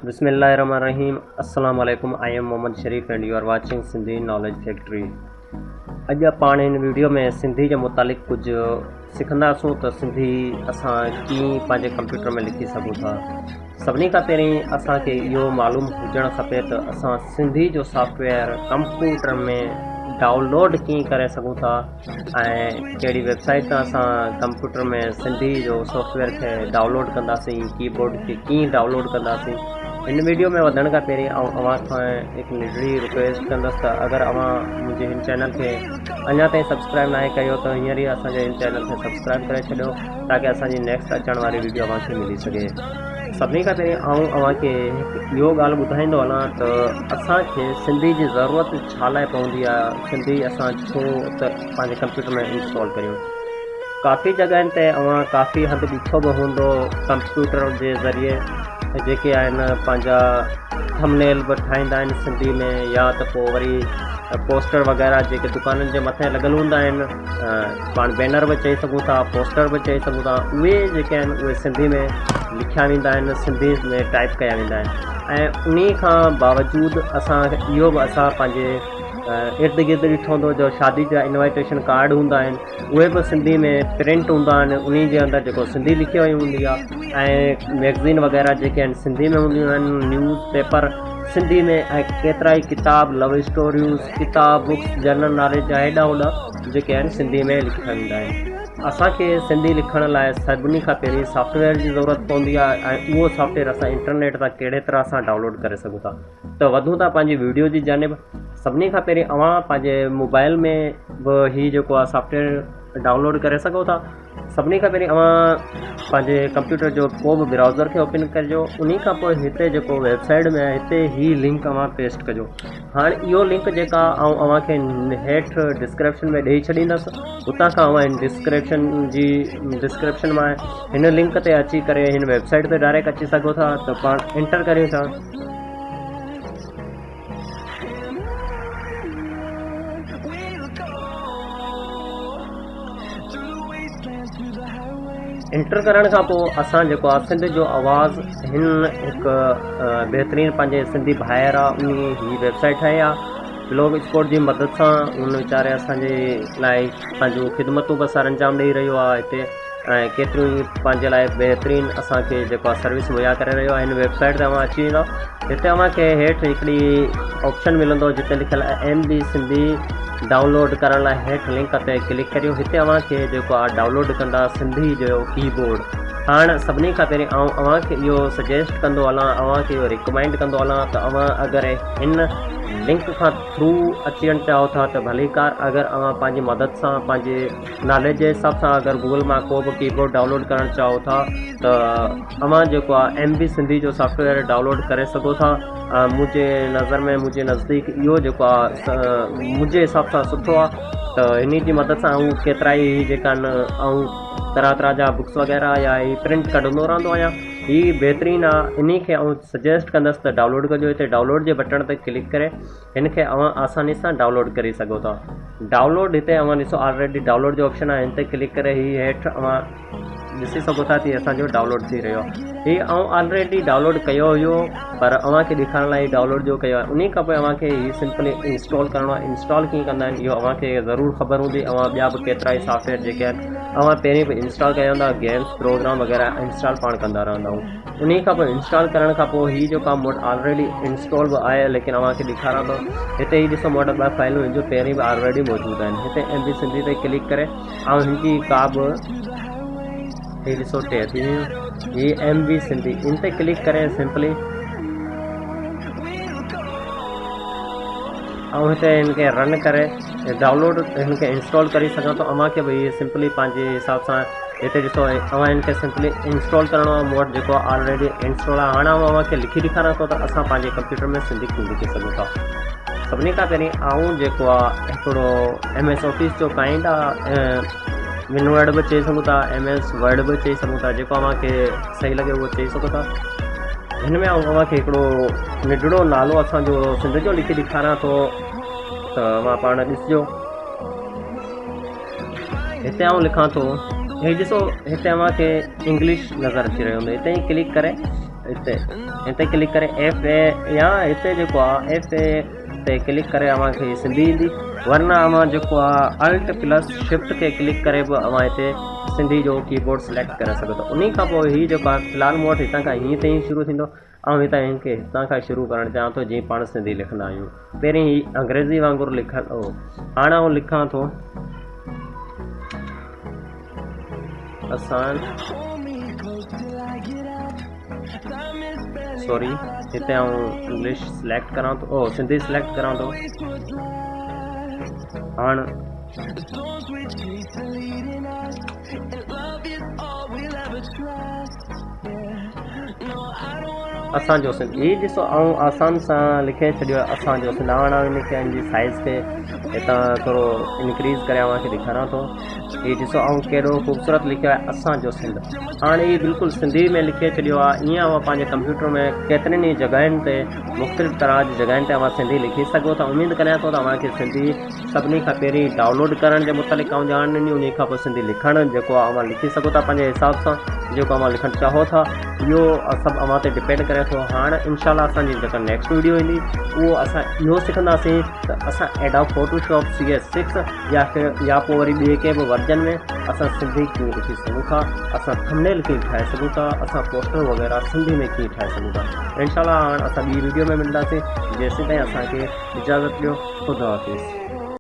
بسم الله الرحمن الرحيم السلام عليڪم I am Muhammad Sharif and you are watching Sindhi knowledge factory. اڄ پاڻ هن ويڊيو ۾ سنڌي جي متعلق ڪجهه سکنداسون ته سنڌي اسان ڪيئن پنهنجي ڪمپيوٽر ۾ لکي سگهون ٿا. سڀني کان پهرين اسان کي اهو معلوم هجڻ کپي ته اسان سنڌي جو سافٽويئر ڪمپيوٽر ۾ ڊائونلوڊ ڪيئن ڪري سگهون ٿا ۽ ڪهڙي ويب سائيٽ تان اسان ڪمپيوٽر ۾ سنڌي جو سافٽويئر کي ڊائونلوڊ ڪنداسين، ڪي بورڊ کي ڪيئن ڊائونلوڊ ڪنداسين. هن ويڊيو ۾ وڌڻ کان پهرين آئون اوهان کان هڪ ننڍڙي رڪويسٽ ڪندس ته اگر اوهان منهنجي هن چينل کي اڃا تائين سبسڪرائب ناهي ڪيو ته هينئر ئي اسان جي هن چينل کي سبسڪرائب ڪري ڇڏيو تاڪه اسان جي نيڪسٽ اچڻ واري ويڊيو اوهان کي ملي سگهي. سڀني کان پهرين آئون اوهان کي هڪ اهو ڳالهه ٻڌائيندو هلان ته اسان کي سنڌي جي ضرورت ڇا لاء پوندي آهي، سنڌي اسان ڇو ته پنهنجي ڪمپيوٽر ۾ انسٽال ڪريون. ڪافي جڳهين تي اوهان ڪافي هنڌ ڏٺو به هوندو ڪمپيوٽر جي ذريعي جيڪي آهن پنهنجا ٿمنيل به ٺاهيندا آهن سنڌي ۾ يا ته پوء وري پوسٽر وغيره جيڪي دڪانن جي مٿي لڳل هوندا آهن، پاڻ بينر به چئي سگهون ٿا، پوسٽر به چئي سگهون ٿا، اهي جيڪي آهن اهي سنڌي ۾ لکيا ويندا آهن، سنڌي ۾ ٽائپ ڪيا ويندا آهن ۽ انهي کان باوجود اسان اهو به اسان پنهنجي ارد گرد ڏٺو هوندو جو شادي جا انوائٽيشن ڪارڊ هوندا آهن اهي به سنڌي ۾ پرنٽ هوندا آهن، انهي جي اندر جيڪو سنڌي لکي وئي هوندي آهي ۽ ميگزين وغيره جيڪي آهن سنڌي ۾ هونديون آهن، نيوز پيپر سنڌي ۾ ۽ ڪيترا ئي ڪتاب لو اسٽوريوز ڪتاب بڪس جنرل ناليج جا هيڏا هوڏا جيڪي آهن سنڌي ۾ لکيا ويندا آهن. اسان کي سنڌي لکڻ لاء سڀني کان پهرين سافٽويئر جي ضرورت پوندي آهي ۽ اهو سافٽويئر اسان انٽرنيٽ تان ڪهڙي طرح سان ڊائونلوڊ ڪري سگهون ٿا ته وڌون ٿا پنهنجي ويڊيو جي جانب. سڀني کان پهرين اوهان پنهنجي موبائل ۾ به هي جيڪو آهي سافٽويئر ڊائونلوڊ ڪري سگهو ٿا. سڀني کان پهرين اوهان پنهنجي ڪمپيوٽر جو ڪو به برائوزر کي اوپن ڪجو، انهي کان پوء هتي جيڪو ويب سائيٽ ۾ آهي هتي هي لنڪ اوهان پيسٽ ڪجو. هاڻ اهو لنڪ جيڪا آئون اوهان کي هيٺ ڊسڪرپشن ۾ ڏئي ڇڏيندس، اتان کان اوهان هن ڊسڪرپشن جي ڊسڪرپشن مان هن لنڪ تي اچي ڪري هن ويب سائيٽ تي ڊائريڪٽ اچي سگهو ٿا ته پاڻ انٽر ڪريون ٿا. انٽر ڪرڻ کان پوء اسان جيڪو آ سنڌ جو آواز هن هڪ بهترين پنهنجي سنڌي ڀائر آ انهي هي ويب سائيٽ ٺاهي آ بلاگ اسپاٽ جي مدد سان ان ويچاري اسان جي لاء پنهنجون خدمتون به سر انجام ڏئي رهيو آ هتي ۽ ڪيتريون ئي پنهنجي لاء بهترين اسان کي جيڪو آ سروس مهيا ڪري رهيو آهي. هن ويب سائيٽ تي اوهان اچي ويندا، هتي اوهان کي هيٺ هڪڙي آپشن ملندو جتي لکيل آهي ايم بي سنڌي ڊائونلوڊ ڪرڻ لاء هيٺ لنڪ تي ڪلڪ ڪريو. هتي اوهان کي جيڪو آ ڊائونلوڊ ڪندا سنڌي جو ڪي بورڊ. هاڻ سڀني کان پهرين آئون اوهان کي اهو سجيسٽ ڪندو هلان، اوهان کي اهو ريڪمينڊ ڪندو هلان ته اوهان اگر هن لنڪ کان ٿرو اچڻ چاهو ٿا ته ڀليڪار، اگر اوهان پنهنجي مدد سان پنهنجي ناليج جي حساب سان اگر گوگل مان ڪو به ڪيبورڊ ڊائونلوڊ ڪرڻ چاهو ٿا ته اوهان جيڪو آهي ايم بي سنڌي جو سافٽويئر ڊائونلوڊ ڪري سگهو ٿا. منهنجي نظر ۾ منهنجي نزديڪ اهو جيڪو آهي منهنجي حساب سان سٺو آهي ته انهي جي مدد سان آئون ڪيترا ئي جيڪا آهن آئون طرح طرح جا بڪس وغيره يا هي پرنٽ ڪڍندو رهندو آهيان. هي بهترين آهي، انهي کي آئون سجيسٽ ڪندس ته ڊائونلوڊ ڪجو. هتي ڊائونلوڊ جي بٽڻ تي ڪلڪ ڪري هن کي اوهان آساني سان ڊائونلوڊ ڪري سگهو ٿا. ڊائونلوڊ هتي اوهان ڏسو آلريڊي ڊائونلوڊ جو آپشن آهي هن تي ڪلڪ ڪري هي هيٺ اوهان ڏسي سگهو ٿا ته اسان جو ڊائونلوڊ ٿي رهيو آهي. هي آئون آلريڊي ڊائونلوڊ ڪيو هيو پر اوهان کي ڏيکارڻ لاء هي ڊائونلوڊ جو ڪيو آهي. انهي کان پوء اوهان کي هي سمپلي انسٽال ڪرڻو آهي. انسٽال ڪيئن ڪندا آهن اهو اوهان کي ضرور خبر هوندي. اوهان ٻيا به ڪيترا ئي سافٽويئر جيڪي آهن اوهان پهرين به انسٽال ڪيا هوندا، گيمس پروگرام وغيره انسٽال پاڻ ڪندا رهندا آهيون. انهي کان پوء انسٽال ڪرڻ کان پوء هي جيڪو آهي مون وٽ آلريڊي انسٽال به آهي ليڪن اوهان کي ڏيکاران ٿو. هتي هي ڏسو مون وٽ ٻه فائلون هن جون پهرين به آلريڊي موجود آهن. هتي ايم بي سنڌي تي ڪلڪ ڪري آئون هن جي ڪا به هي ڏسو ٽي ٿي ويون هي ايم بي سنڌي ان تي ڪلڪ ڪري سمپلي آئون هتي هن کي رن ڪري ڊائونلوڊ هن کي انسٽال ڪري سگهان ٿو. اوهان کي به هي سمپلي پنهنجي حساب سان هتي ڏسو اوهان هن کي سمپلي انسٽال ڪرڻو آهي. مون وٽ جيڪو آلريڊي انسٽال آهي. هاڻي آئون اوهان کي لکي ڏيکاران ٿو ته اسان پنهنجي ڪمپيوٽر ۾ سنڌي ڪيئن لکي سگهون ٿا. سڀني کان پهرين آئون جيڪو آهي هڪڙو ايم ايس آفيس جو ڪائنڊ آهي ون ورڊ به چئي سگهون ٿا، ايم ايس ورڊ به چئي سگهون ٿا، جيڪو اوهان کي صحيح لڳي اهو چئي سگهو ٿا. هن ۾ آئون اوهان کي هڪڙو ننڍڙو نالو اسان جو سنڌ جو لکي ڏيکاران ٿو ته اوهان پاڻ ڏسجو. هتي آئون لکان ٿو، هي ڏسو هتي اوهان کي انگلش نظر اچي رهيو هوندو، هتي ئي ڪلڪ ڪري هتي هن تي ڪلڪ ڪري ايف اي يا هتي جيڪو آ ايف اي تي ڪلڪ ڪري اوهان کي سنڌي ايندي ورنه اوهان جيڪو آ الٽ پلس شفٽ کي ڪلڪ ڪري به اوهان هتي سنڌي جو ڪيبورڊ سليڪٽ ڪري سگهو ٿا انهي کان پوء هي جيڪو آ في الحال مون وٽ هتان کان هيئن تائين شروع ٿيندو آئون هتان هن کي هتان کان شروع ڪرڻ چاهيان ٿو جيئن پاڻ سنڌي لکندا آهيون پهرين هي انگريزي وانگر لکيل هو هاڻ آئون لکان ٿو اسان سوري هتي آئون انگلش سليڪٽ ڪران ٿو او سنڌي سليڪٽ ڪران ٿو هاڻ اسان جو سنڌ هي ڏسو آئون آسان سان لکي ڇڏيو آهي اسان جو سنڌ هاڻ آئون ان کي ان جي سائز کي هتان ٿورو انڪريز ڪري اوهان کي ڏيکاران ٿو هي ڏسو آئون ڪيڏو خوبصورت لکيو آهي اسان جو سنڌ هاڻ هي بلڪل سنڌي ۾ لکي ڇڏيو آهي ائين اوهان پنهنجي ڪمپيوٽر ۾ ڪيترين ئي جڳهين تي مختلف طرح جي جڳهين تي اوهان سنڌي لکي سگهو ٿا اميد ڪريان ٿو ته اوهان کي سنڌي سڀني کان پهرين ڊائونلوڊ ڪرڻ جي متعلق آئون ڄاڻ ڏني انهي کان پوء سنڌي لکڻ جيڪو آهي اوهان لکي سگهو ٿا پنهنجي حساب سان جيڪو اوهان لکڻ چاهو ٿا اهو سڀ اوهان تي ڊپينڊ ڪري ٿو هاڻ انشاء الله اسان جي جيڪا نيڪسٽ ويڊيو ايندي اهو اسان اهو سکنداسين ته اسان Adobe Photoshop C S six يا پھر يا پوء وري ٻئي ڪنهن به ورجن ۾ اسان سنڌي ڪيئن لکي سگهون ٿا اسان ٿمنيل ڪيئن ٺاهي سگهون ٿا اسان پوسٽر وغيره سنڌي ۾ ڪيئن ٺاهي سگهون ٿا انشاء الله هاڻ اسان ٻي ويڊيو ۾ ملنداسين جيسين تائين اسان کي اجازت ڏيو خدا حافظ.